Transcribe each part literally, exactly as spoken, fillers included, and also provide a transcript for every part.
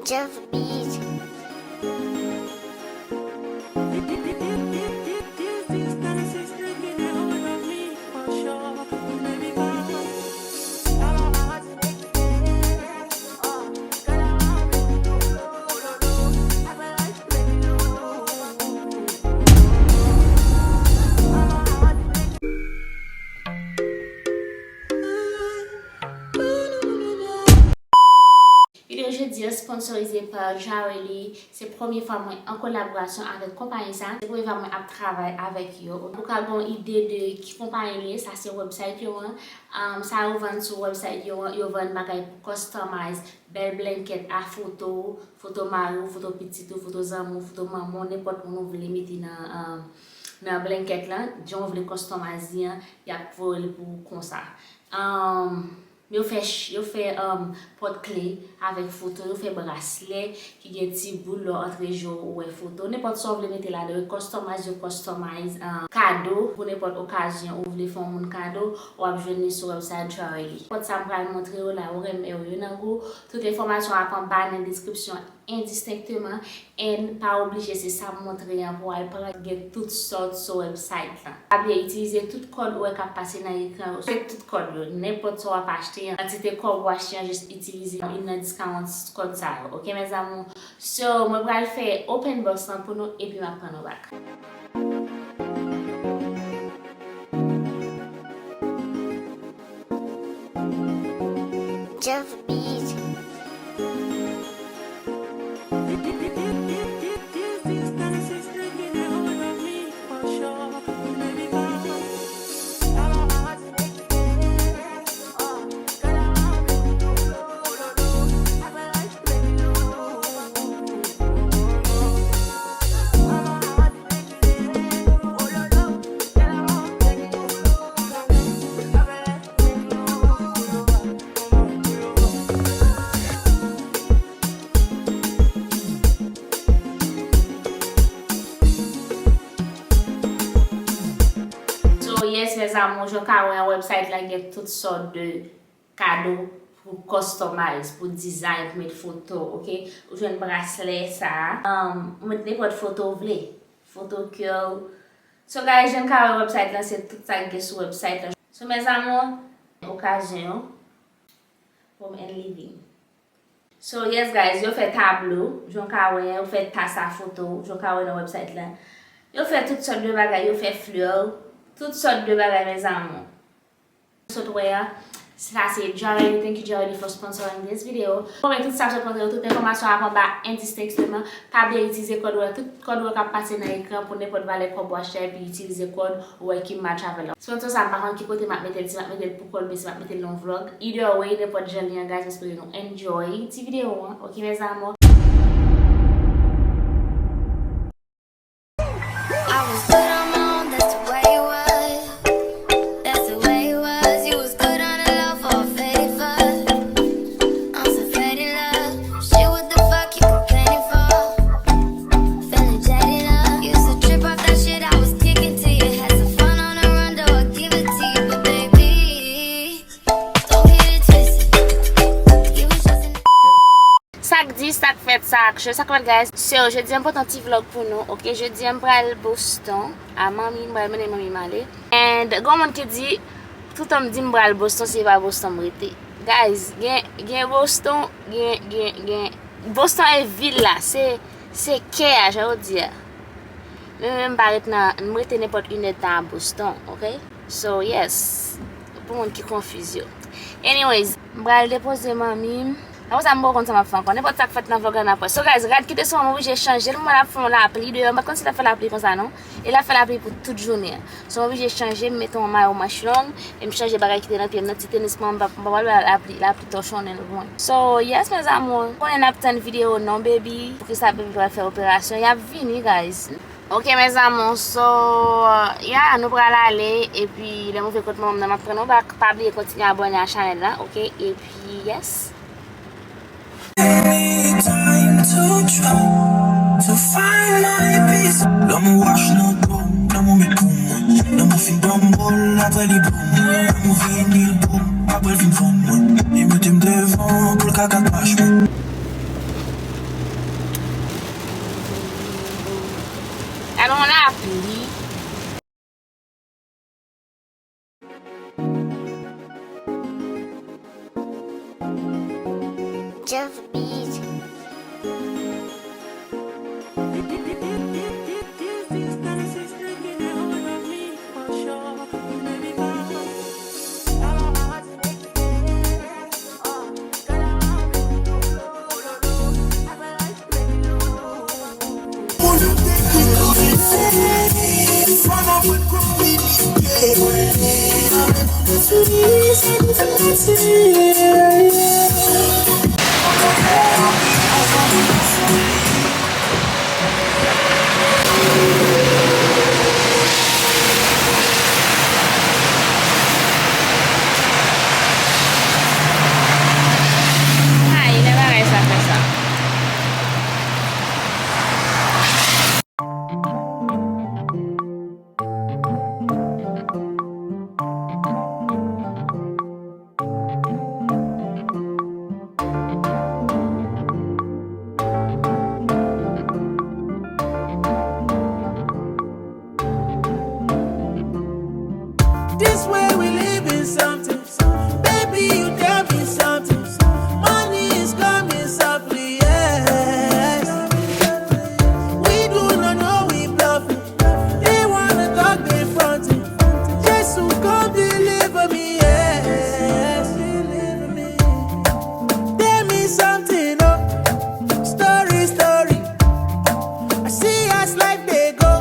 Jeff Beat. Videyo jodi a sponsorize pa Jarely. Se premye fwa mwen an kolaborasyon avèk konpayi sa. Se premye fwa mwen ap travay avèk yo. Ou ka gen yon ide de ki konpayi li ye, sa se website yo an. Um, sa yo vann sou website yo an, yo vann bagay pou customize, bèl blanket a foto, foto mari w, foto pitit ou, foto zanmi w, foto manman w, nenpòt moun ou vle mete nan, um, nan blanket lan, jan w vle customize li an, y ap voye l pou ou konsa. Um, yo fè, ch- yo fè um, pòt kle avèk foto, yo fè braslè ki gen ti boul lè w antre je w ou wè foto. Nenpòt sa w vle mete ladan, yo customize, yo customize um, kado pou nenpòt okazyon ou vle fè yon moun kado, w ap jwenn li sou website Jarely. Nenpòt sa m pral montre w la, ou renmen yo, yo nan gou. Tout enfòmasyon ap anba nan deskripsyon endistenkteman, and pa oblije se sa m montre an pou w al pran, gen tout sòt sou website lan. Pa bliye itilize tout kòd ou wè k ap pase nan ekran yo. Respèkte tout kòd yo, nenpòt sa w ap achte an, kantite kòb ou achte an, jis itilize youn nan discount kòd sa yo, oke mes amours? So, mwen pral fè open box lan pou nou, epi m ap pran nou back. Jeff Beat. So, yes, mes amours, jan w ka wè an, website la gen tout sòt de kado pou customize, pou design, pou met foto, oke? Ou jwenn braslè sa a. Um, ou met nenpòt foto ou vle. Foto kè w. So, guys, jan w ka wè website lan, se tout sa k gen sou website lan. So, mes amours, okazyon yo, home and living. So, yes, guys, yo fè tablo, jan w ka wè, yo fè tas a foto, jan w ka wè nan website lan. Yo fè tout sòt de bagay, yo fè flè, tout sòt de bagay, mes amours. Sot wè a, sa se Jarely, thank you Jarely for sponsoring this video. Bon, men tout sa m sot montre yo, tout enfòmasyon ap anba endistenkteman. Pa bliye itilize kòd ou wè, tout kòd ou wè k ap pase nan ekran pou nenpòt valè kòb ou achte a, epi itilize kòd ou wè ki match avè l lan. Sponsor sa, m pa konn ki kote m ap mete l, si m ap mete l pou kò l, oubyen si m ap mete l nan vlog. Either way, nenpòt jan li an, guys, m espere nou enjoy ti videyo an. Oke, mes amours. I was good on my own, that's the way it was. That's the way it was. You was good on the low for a favor. I'm so fed in love. Shit, what the fuck you complaining for? Feeling jaded up. Used to trip off that shit I was kicking to you. Had some fun on the run, though I give it to you, but baby, don't get it twisted. You was just an Sa k di, sa k fèt, sa action, sa k fèt, guys? So, jodi a m pote yon ti vlog pou nou, oke? Jodi a m pral Boston, a manmi, m pral mennen manmi m ale. And gon moun ki di, toutan m di m pral Boston, se pa Boston m rete. Guys, gen, gen Boston, gen, gen, gen, Boston e vil la, se, se kè a, jan yo di a. Men mwen, m pa ret nan, m rete nenpòt inèdtan a Boston, oke? So, yes. Pou moun ki konfiz yo. Anyways, m pral depoze manmi m. Apre sa, m poko konn sa m ap fè ankò. Nenpòt sa k fèt nan vlog la, n ap wè. So, guys, rad ki te sou mwen, m oblije chanje l. Mwen ap fè yon lapli deyò. M pa t konn si t ap fè lapli konsa, non. E l ap fè lapli pou tout jounen an. So, m oblije chanje, m mete yon mayo manch long, e m chanje bagay ki te nan pye m nan, ti tenis mwen, m pa, m pa pral wè lapli, lapli tòchonnen l pou mwen. So, yes, mes amours. Konnen n ap tann videyo, non, baby. Poukisa baby pral fè operasyon? Y ap vini, guys. Ok, mes amours, so, yeah, nou pral ale, epi lè m rive kot manman m nan, m ap pran nou back. Pa bliye kontinye abòne a chanèl la, ok? Epi, yes. Need time to try to find my peace. Lanmou wash nan do m, lanmou met pou mwen. Lanmou fin ban m bòl, apre li ban mwen. Lanmou vini l pou m, apre l fin fann mwen. Li mete m devan pou l ka kat mach mwen. Ap li. Jeff Beat. Ay, lè bagay sa fè sa. This way we living something. Baby, you tell me something. Money is coming softly, yes. We do not know we bluffing. They wanna talk, they fronting. Jesus, come deliver me, yes. Tell me something, oh. Story, story. I see as life dey go.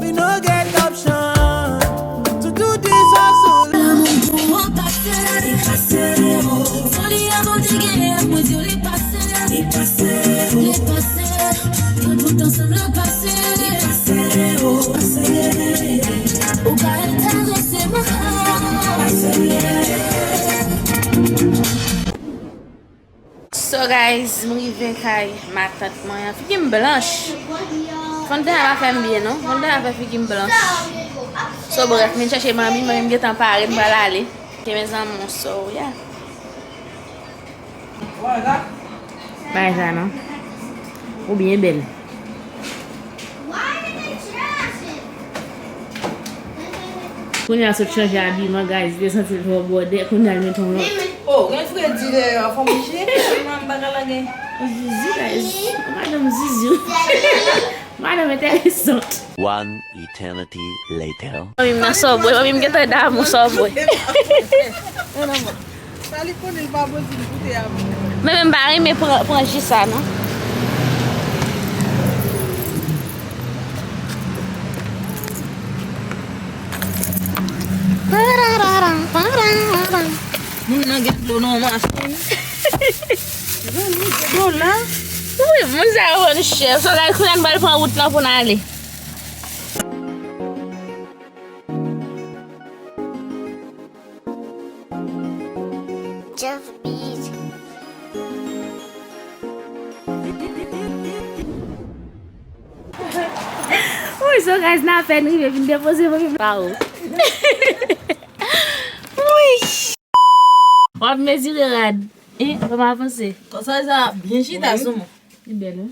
We no get option to do this hustle. Lanmou pou w pase, li pase, oh. Foli avan te genyen, mwen di w li pase, li pase, li pase. Tout ansanm nan pase, li pase, oh, pase. Ou ka enterese mwen, pase. So guys, m rive kay matant mwen an. Figi m blanch. Fondant an pa fè m byen non. Fondant an fè figi m blanch. So bref, m vin chèche manmi, manmi m gentan pare, m pral ale. Ok mes amours, so yeah. Bagay sa non. Ou byen bèl. Kounye a sot chanje abiman, guys, li te santi l twò bwòdè, kounye a l met yon lòt. Oh, gen fredi dèyè, fò m jete. Mwen m pa ka lage. Zizi, guys. Madanm zizi. Madanm enteresant. One eternity later. Manmi m nan Subway, manmi m gentan damou Subway. Sa li konnen l pa bon di l goute a. Men, men m pa renmen pran, pran ji sa non. Moun nan gen dlo nan machin. Dlo la. Wi, moun sa yo vann chè. So, guys, kounye a n pral pran wout lan pou n ale. Jeff Beat. Wi, so guys, n apèn rive vin depoze manmi m pa ou. Wi. W ap mezire rad. E, kòman avanse? Konsa sa byen chita sou mwen. Li bèl, wi.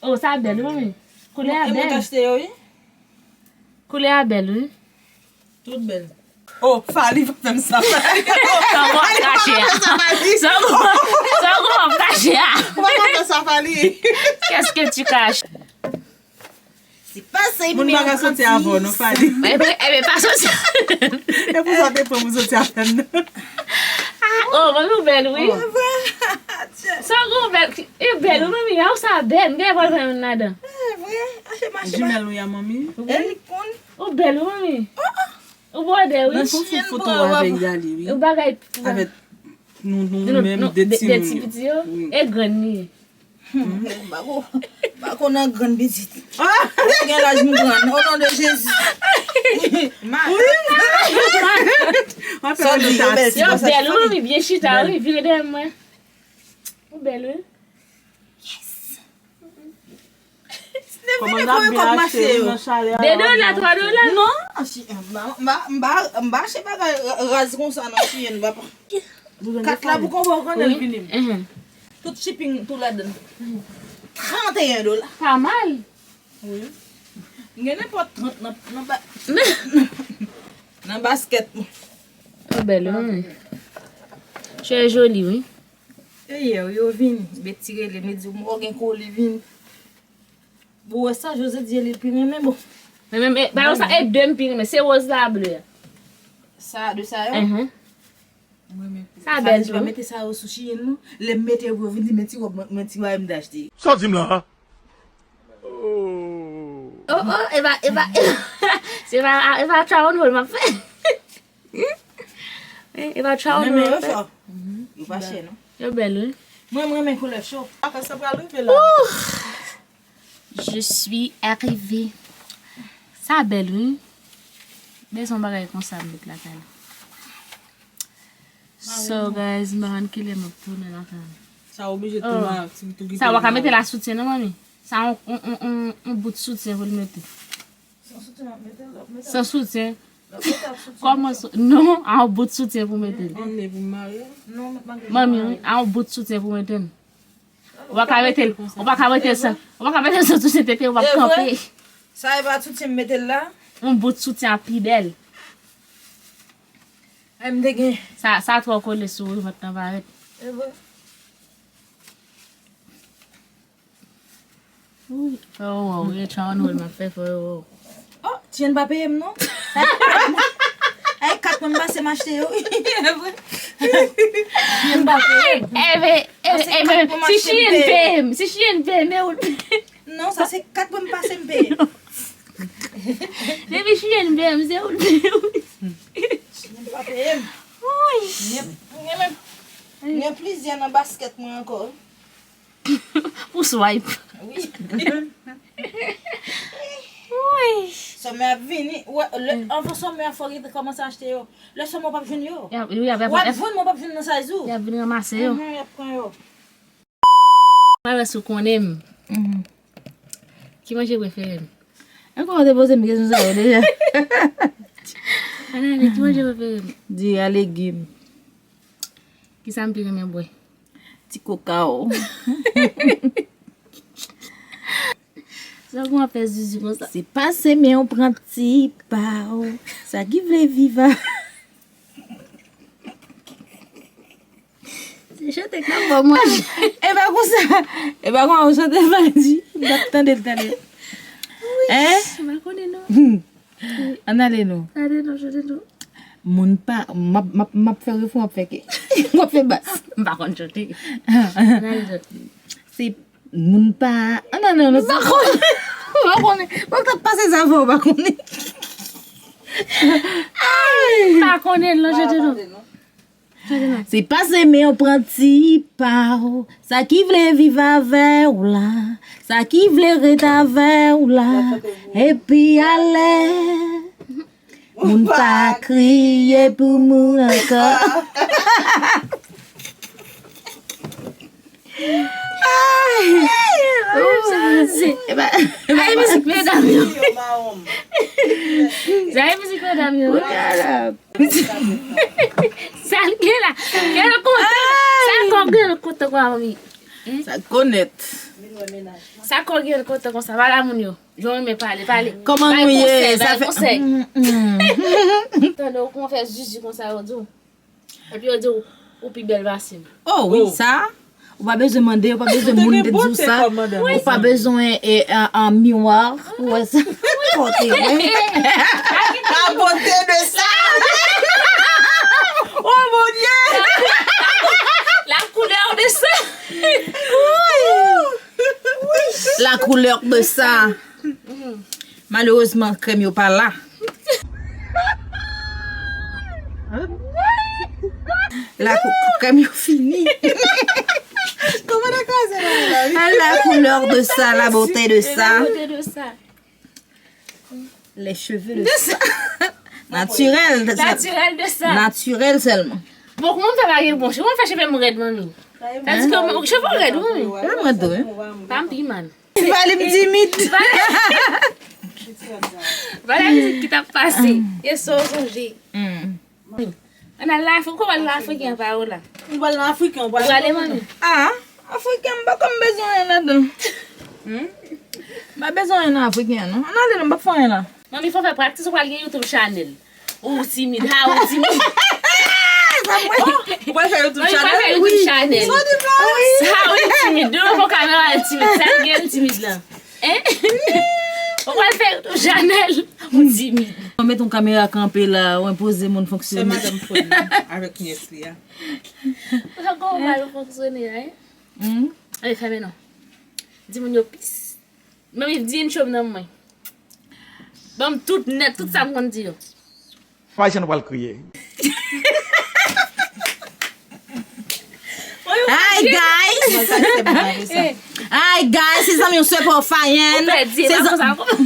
Oh, sa bèl, wi, manmi. Koulè a bèl. E mwen k achte yo, wi. Koulè a bèl, wi. Tout bèl. Oh, Fally pa fè m sa, Fally. Sa w ap kache a? Sa w ap kache a? Ou pa konn sa, Fally. Qu'est-ce que tu caches? Se pa sa moun pa ka soti avè w non, Fally. Ebyen, ebyen, pa soti. E pou sa te pran pou soti avè m non. Oh, manmi w bèl, wi. Sa w bèl, e bèl, wi, manmi. A w sa bèl, m gen pral pran youn ladan. E vre, achte machin. Jimèl ou ya, manmi? Wi. Ou bèl, wi, manmi. Ou bwòdè, wi. Nan chyen foto avèk Dali, wi. Ou bagay. Avèk nou, nou menm, de ti moun yo. Wi. E grann li ye. M pa ko, m pa ko nan grann pitit. Ou gen laj m grann. O non de Jezi. Wi. Yo bèl, wi, manmi, byen chita, wi, vire dèyè mwen. Ou bèl, wi. Kòman n ap byen achte wi nan chalè a. De dola, twa dola. Non, m pa, m pa, m pa achte bagay raz konsa nan Shein, papa. Kat la pou konprann, ou konnen l vini. Tout shipping, tou ladan. Trannteyen dola. Pa mal. Wi. M gen nenpòt trant nan, nan, ba, nan baskèt mwen. Yo bèl, wi. Chè joli, wi. E yè, yo vini. Betty rele m, li di, "Mwen gen kole vini." Bon, wè sa, José di, li pi renmen, bon. Men, men, men, ba yo sa, e de m pi renmen. Se woz la, ble a. Sa, de sa yo? Mhm. Mwen, men, sa bèl tou. Mete sa yo sou chiyèn, non? Lè m mete yo pou yo vin di, "Men ti wòb, men, men ti bagay m te achte." Sa w di m la, a? Oh. Oh, oh, e pa, e pa, se pa, e pa try on hold m ap fè. E pa try on hold m ap fè. Yo pa chè, non? Yo bèl, wi. Mwen, mwen renmen koulè cho. Vacances la pral rive la. Ouh! Je suis arrivée. Sa bèl, wi. Bezwen bagay konsa m met lakay la. So, guys, m pa konn kilè m ap tounen lakay la. Sa oblije tounen, ti tou kite. Sa w pa ka mete la soutyen, non, manmi? Sa yon, yon, yon, yon, yon bout soutyen pou l mete. San soutyen, mete l, mete l. San soutyen. Kòman sa? Non, a yon bout soutyen pou mete l. Ann pou m marye. Non, m ap marye. Manmi, wi, a yon bout soutyen pou mete l. Ou pa ka mete l, ou pa ka mete l san, ou pa ka mete l san soutyen tete, ou p ap kanpe. Sa e pa soutyen m mete l la? Yon bout soutyen ap pi bèl. Ay, m te gen. Sa, sa twò kole sou ou, vant lan parèt. E vre. Wi, fè yo wè w, gen try on hold m ap fè, fè yo wè w. Oh, Tiyen pa peye m non. Ay, kat mwen m pase m achte yo. Tiyen pa peye m. Ebe, ebe, si Chiyen peye m, si Chiyen peye m, e ou l peye. Non, sa se kat mwen m pase m peye. Depi Chiyen peye m, se ou l peye, wi. Tiyen pa peye m. Wi. Gen, gen, gen plizyè nan baskèt mwen ankò. Pou swipe. Wi. Wi. Sòmè ap vini. Wè, lè, anvan sòmè a fò rete kòmanse achte yo. Lè sòmè w p ap jwenn yo. Y ap, wi, y ap, y ap, w ap jwenn, men w p ap jwenn nan size ou. Y ap vin ranmase yo. Mhm, y ap pran yo. Mwen wè si w konnen m. Mhm. Ki manje prefere m? Ankò w te poze m kesyon sa yo deja. Ann ale, ki manje prefere m? Diri a legim. Kisa m pi renmen bwè? Ti koka w. Sa kòman fè zuzu konsa? Se pase men w pran ti pa w. Sa ki vle viv a. Se chante k ap ba w manje. E pa konsa. E pa konsa w chante l, Valdi. M t ap tande l talè. Wi, hein? M pa konnen non. Hmm. Ann ale non. Ale non, chante non. Moun pa, m ap, m ap, m ap fè refren, w ap fè ke. W ap fè bas. M pa konn chante. Ann ale chante. Se moun pa, ann ale non. M pa konnen. M pa konnen. Mwen t ap pase sa fò, w pa konnen. Ay! M pa konnen non, chante non. Se pase men w pran ti pa w. Sa ki vle viv avè w la. Sa ki vle ret avè w la. Epi ale. Moun pa kriye pou moun ankò. Ay! Ay, mizik medam yo. Sa e mizik medam yo. Sa l gen la. Gen l kontan. Sa kò gen l kontan kwa manmi. Sa konèt. Sa kò gen l kontan konsa. Pale a moun yo. Jan w renmen pale, pale. Kòman nou ye? Sa fè konsèy. Tande, ou konn fè zuzu konsa, yo di w. Epi yo di w, ou pi bèl pase m. Oh, wi, sa. Ou pa bezwen mande, ou pa bezwen moun te di w sa. Ou pa bezwen, e, an, an miwa pou wè sa. Pote, wi. La beauté de ça. Oh, mon Dieu. La couleur de ça. La couleur de ça. Malerezman, krèm yo pa la. La kou-, krèm yo fini. Kòman nan kraze la, la, wi? La couleur de ça, la beauté de ça. La beauté de ça. Les cheveux de ça. Naturel de ça. Naturel de ça. Naturel sèlman. Bon, kòman m fè pa gen bon cheve? Kòman m fè cheve m rèd, manmi? Sa di ke cheve w rèd, wi. Cheve m rèd tou, wi. Pa m pi mal. Ti Vali m timid. Vali mizik ki t ap pase. E sa w sonje. Ann al nan Afri-, ou konn al nan Afriken an pa yo la. Ou pral nan Afriken, ou pral. Ou prale, manmi? Ah, Afriken, m pa konn bezwen anyen ladan. Hmm? M Pa bezwen anyen nan Afriken an, non. Ann ale, non, m p ap fè anyen la. Manmi, fò fè praktis, ou pral gen YouTube channel. Ou timid, ha, ou timid. Ou pral fè YouTube Manmi, pral fè channel? YouTube channel. Ha, ou timid. Devan yon kamera, l timid. Sa l gen, l timid lan. Hein? Ou pral fè YouTube channel. Ou timid. Mwen met yon kamera kanpe la, ou enpoze moun Se fonksyone. madanm Fred la, avèk nyès li a. Sa kon mal fonksyone, hein? Hmm? Ay, fèmen non. Di moun yo pis. Manmi, di yon chom nan mwen. Ban m tout nèt, tout sa m konn di yo. Fayisyen nou pral kriye. Hi guys! Hi guys, se zanmi w Swepo Fayen. Ou pèdi, Se pa zan- konsa kòmanse.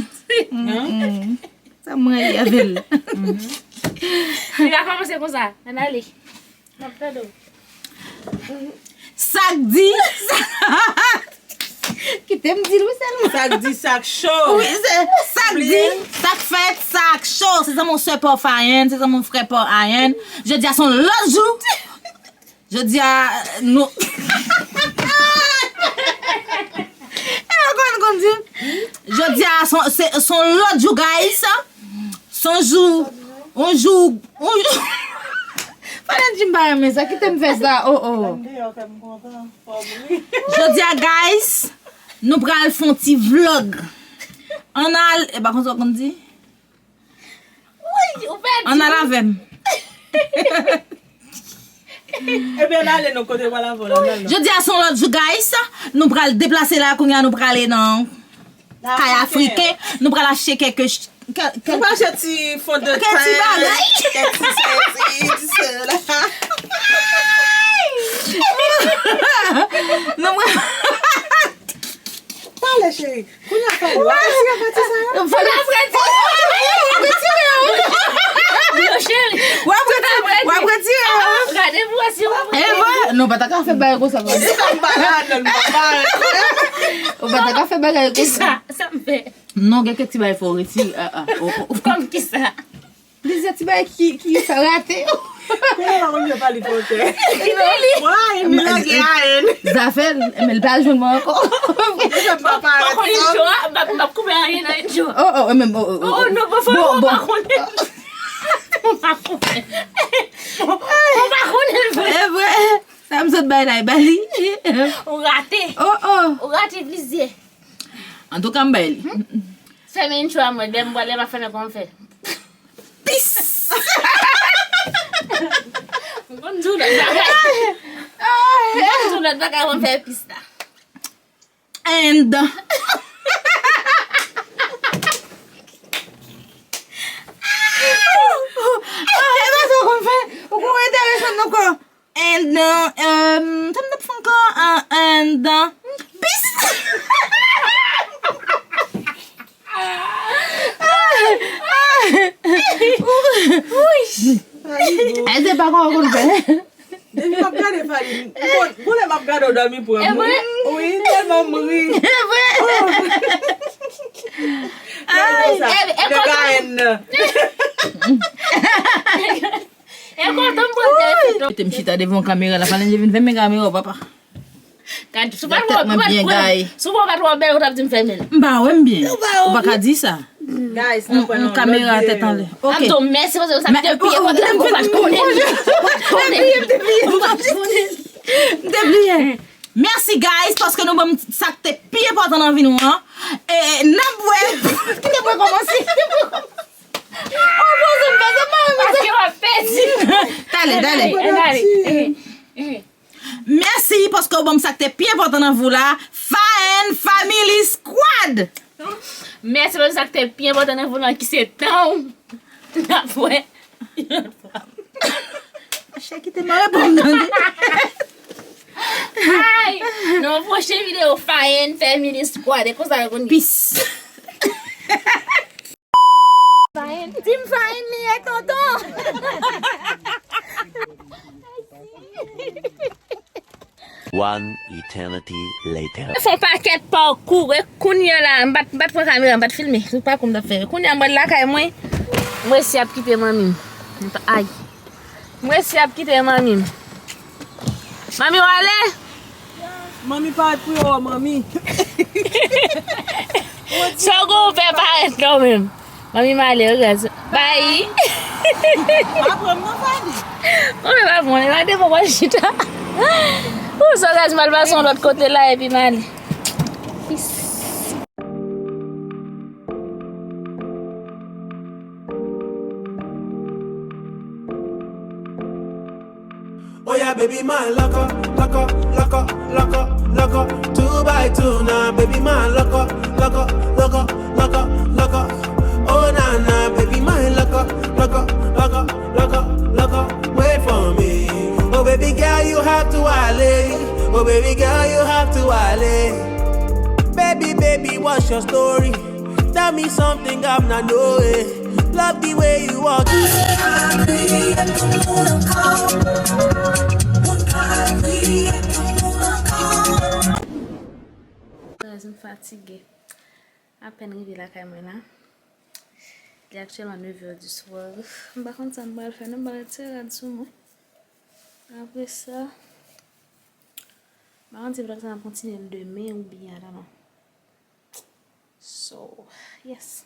Sa mwen ye avè l. Li pa kòmanse konsa. Ann ale. M ap tande w. Sa k di? Kite m di l wi sèlman. Sa k di sa k cho. Wi, se sa k di, sa k fèt, sa k cho. Se zanmi w Swepo Fayen, se zanmi w Frè Po Ayen. Jodi a se yon lòt jou. Jodi a nou E konn konn di. Jodi a se se se yon lòt jou guys. Se yon jou, yon jou, yon jou. Fane di m pa renmen sa, kite m fè sa. Oh oh. Jodi a guys, nou pral fè yon ti vlog. Ann al, e pa konsa w konn di? Ou pèdi. Ann al avè m. Ebyen, ann ale non, kote w pral avè w la, ann al non. Jodi a se yon lòt jou guys. Nou pral deplase la kounye a, nou prale nan kay Afriken. Nou pral achte kèk ch- kèk- Nou pral achte ti fond de Kèk ti bagay. Kèk ti sèti, ti sèla. Nou pral Pale cheri. Kounye a fè w ap retire pati sa yo. Fò n ap retire. W ap retire yo. Yo, cheri. W ap retire. W ap retire yo. Gade pou wè si w ap E vre. Non, pa ta ka fè bagay konsa. Sa m pa la adan, m pa pare. Ou pa ta ka fè bagay konsa. Sa, sa m fè. Non, gen kèk ti bagay fò w retire. Ah, ah. Oh, oh. Kòm ki sa? Plizyè ti bagay ki ki fè rate. Kounye a m ap pale fransè. Ki nou li? Mwen, m lage a en. Zafè l, men l pa jwenn mwen ankò. Deja m pa Mwen konnen parèt. Jo a, m ap, m ap koupe anyen nan Jo. Oh, oh, men, oh, oh, Oh, non, bon, fò bon, mwen pa bon. konnen. Mwen pa konnen. Mwen pa konnen vre. E vre. Sa m sot bay la, e ba li. Ou rate. Oh, oh. Ou rate plizyè. Antouka, m bay li. Fèmen intro a mwen, lè m pral, lè m ap fèmen kòman m fè. Pis. M konn di w lòt bagay. M konn di w lòt bagay, mwen fè pis la. And. Ah, e pa sa w konn fè. Ou konn enteresan nou kò. And, uh, um, sa m t ap fè ankò, uh, and, uh, peace. Èske pa kò w konn fè? Depi m ap gade Fally, bon, bon lè m ap gade w dòmi pran m. E vre? Wi, tèlman m ri. E vre. Gade sa. E, e Nèg a en nan. E kontan m pran tèt. Mete m chita devan kamera la, fane je vin fèmen kamera, papa. Gad, sou pa twò bèl, sou pa twò bèl, ou t ap di m fèmen l. M pa wè m byen. Ou pa ka di sa. Guys, nou pran yon Kamera lòt tèt anlè. video. M ap di w mèsi paske sa m te piye pandan m pa t konnen. M pa t konnen. M pa t konnen. M te bliye. Mèsi guys paske nou ban m sa k te pi enpòtan nan vi nou an. E n ap wè. Kite mwen kòmanse. Ou poze m fè sa, m pa renmen sa. Paske w ap pèdi. Talè, talè. Ann ale. Mèsi paske w ban m sa k te pi enpòtan nan vi w la. Faen Family Squad. Mèsi pou sa k te pi enpòtan nan vi w lan ki se tan w. N ap wè. Chè kite m reponn tande. Ay! Nan yon pwochen videyo, Faen Family Squad. E konsa yo konn ye. Peace. Faen. Team Faen li ye, tonton. One eternity later. Fè yon pakèt pakou, e kounye a la, m pa t, m pa t pran kamera, m pa t filme. Se pakou m t ap fè. Kounye a, mwen lakay mwen, mwen si ap kite manmi m. M pa, ay. Mwen si ap kite manmi m. Manmi, w ale? Manmi parèt pou yo, manmi. Sa w gon fè parèt non menm. Manmi m ale, regarde. Bye. Pa pran m nan fami. Mwen pa pran, mwen devan mwen chita. Ou sa gaz mal pase yon lòt kote la epi m ale. Peace. Oh yeah, baby, my lock up, lock up, lock up, lock up, lock up. Two by two now, baby, my lock up, lock up, lock up, lock up, lock up. Oh na na, baby, my lock up, lock up, lock up, lock up, lock up. Wait for me. Oh baby girl, you have to wale. Oh baby girl, you have to wale. Baby, baby, what's your story? Tell me something, I'm not know it. Love the way you walk. Guys, m fatige. Apèn rive lakay mwen la. Li aktyèlman nev è di swa. M pa konn sa m pral fè non, m pral retire rad sou mwen. Apre sa, m pa konn si vlog sa m ap kontinye l demen oubyen I don't know. So, yes.